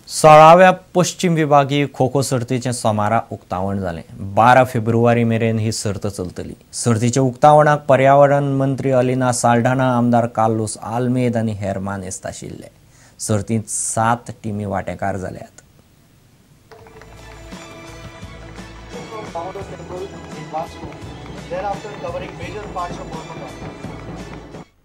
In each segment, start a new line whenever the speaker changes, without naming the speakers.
16व्या पश्चिम विभागीय खो खो सर्तीचें सोमारा उक्तावण जालें. 12 फेब्रुवारी मेरेन ही सर्त चलतली. सर्तीच्या उक्तावणाक पर्यावरण मंत्री अलिना साल्ढाणा, आमदार कार्लूस आल्मेद आनी हेर मानेस्त आशिल्ले. सर्तींत 7 टिमी वांटेकार जाल्यात.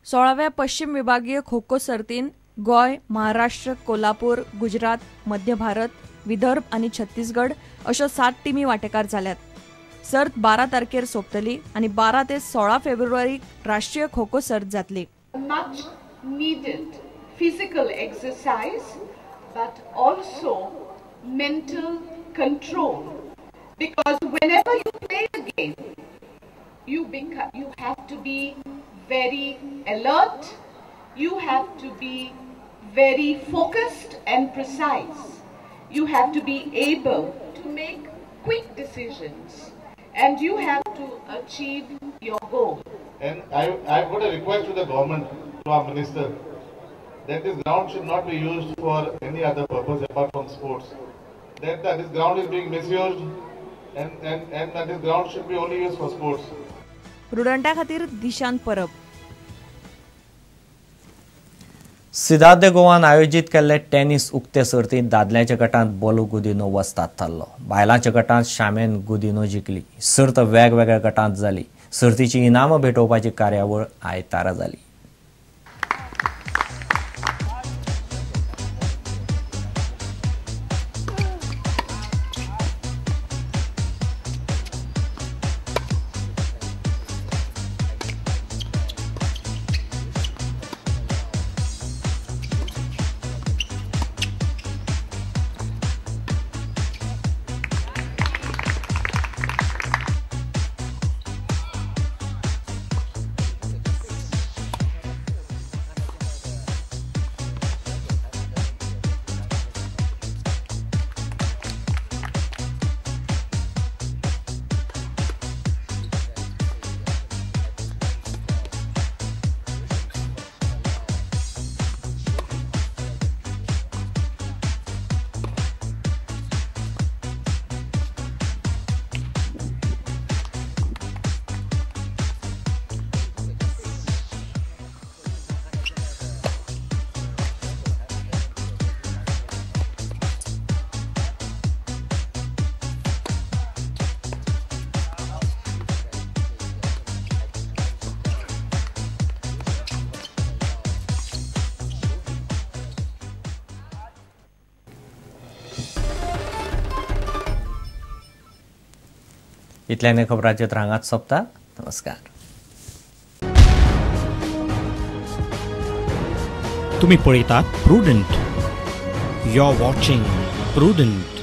सोळाव्या पश्चिम विभागीय खो खो सर्तीन गोंय, महाराष्ट्र, कोल्हापूर, गुजरात, मध्य भारत, विदर्भ आनी छत्तीसगड अश्यो 7 टिमी वांटेकार जाल्यात. सर्त 12 तारखेर सोंपतली आनी 12 ते 16 फेब्रुवारीक राष्ट्रीय खो खो सर्त जातली.
Much needed physical exercise but also mental control, because whenever you play a game you have to be very alert, you have to be very focused and precise, you have to be able to make quick decisions and you have to achieve your goal.
And I've got a request to the government, to our minister, that this ground should not be used for any other purpose apart from sports. That this ground is being misused and that this ground should be only used for sports.
प्रुडंटा खातीर दिशांत परब.
सिदाद गोवान आयोजीत केल्ले tennis उक्ते सर्तींत दादल्यांच्या गटांत बोलू गुदिनो वस्ताद थारलो. बायलांच्या गटांत शामेन गुदिनो जिखली. सर्त वेगवेगळ्या गटांत जाली. सर्तीची इनामां भेटोवपाची कार्यावळ आयतारा जाली. इतल्याने खबरांचे रांगात सोंपता. नमस्कार.
तुम्ही पळयतात Prudent. You are watching Prudent.